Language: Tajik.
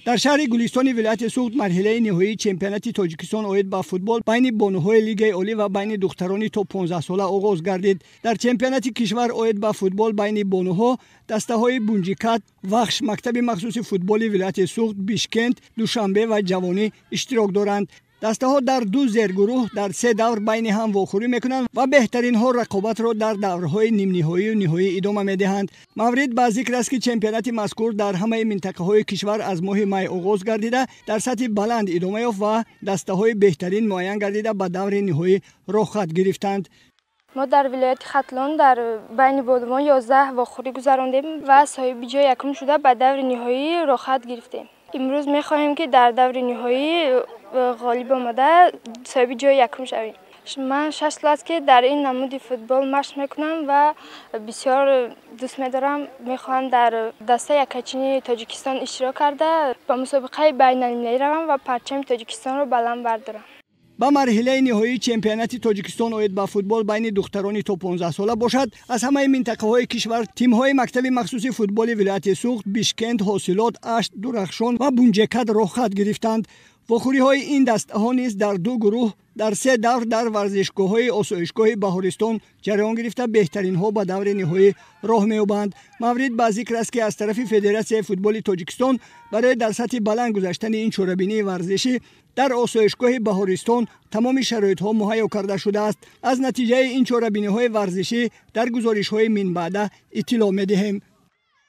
Дар шаҳри Гулистони вилояти Суғд марҳилаи ниҳоии чемпионати Тоҷикистон оид ба футбол байни бонуҳои Лигаи олӣ ва байни духтарони то 15 сола оғоз гардид. Дар чемпионати кишвар оид ба футбол байни бонуҳо дастаҳои Бунҷикат, Вахш, мактаби махсуси футболи вилояти Суғд, Бишкент, Душанбе ва Ҷавонӣ иштирок доранд. Дастаҳо дар ду зергурӯҳ дар се давр байни ҳам вохӯрӣ мекунанд ва беҳтаринҳо рақобатро дар даврҳои нимниҳоию ниҳоӣ идома медиҳанд. Маврид ба зикр аст, ки чемпионати мазкур дар ҳамаи минтақаҳои кишвар аз моҳи май оғоз гардида, дар сатҳи баланд идома ёфт ва дастаҳои беҳтарин муайян гардида, ба даври ниҳоӣ роҳхат гирифтанд. Мо дар вилояти Хатлон дар байни бонувон 11 вохӯрӣ гузарондем ва соҳиби ҷои якум шуда, ба даври ниҳоӣ роҳхат гирифтем. Имрӯз мехоҳем, ки дар даври ниҳоӣ ғолиб омада, соҳиби ҷои якум шавем. Ман 6 сол аст, ки дар ин намуди футбол машқ мекунам ва бисёр дӯст медорам. Мехоҳам дар дастаи яккачини Тоҷикистон иштирок карда, ба мусобиқаи байналмилалӣ равам ва парчами Тоҷикистонро баланд бардорам. Ба марҳилаи ниҳоии чемпионати Тоҷикистон оид ба футбол байни духтарони то 15 сола бошад, аз ҳамаи минтақаҳои кишвар тимҳои мактаби махсуси футболи вилояти Суғд, Бишкент, Ҳосилот, Ашт, Дурахшон ва Бунҷекат роҳхат гирифтанд. Вохӯриҳои ин дастаҳо низ дар ду гурӯҳ дар се давр дар варзишгоҳҳои осоишгоҳи Баҳористон ҷараён гирифта, беҳтаринҳо ба даври ниҳоӣ роҳ меёбанд. Маврид ба зикр аст, ки аз тарафи Федератсияи футболи Тоҷикистон барои дар сатҳи баланд гузаштани ин чорабинии варзишӣ дар осоишгоҳи Баҳористон тамоми шароитҳо муҳайё карда шудааст. Аз натиҷаи ин чорабиниҳои варзишӣ дар гузоришҳои минбаъда иттилоъ медиҳем.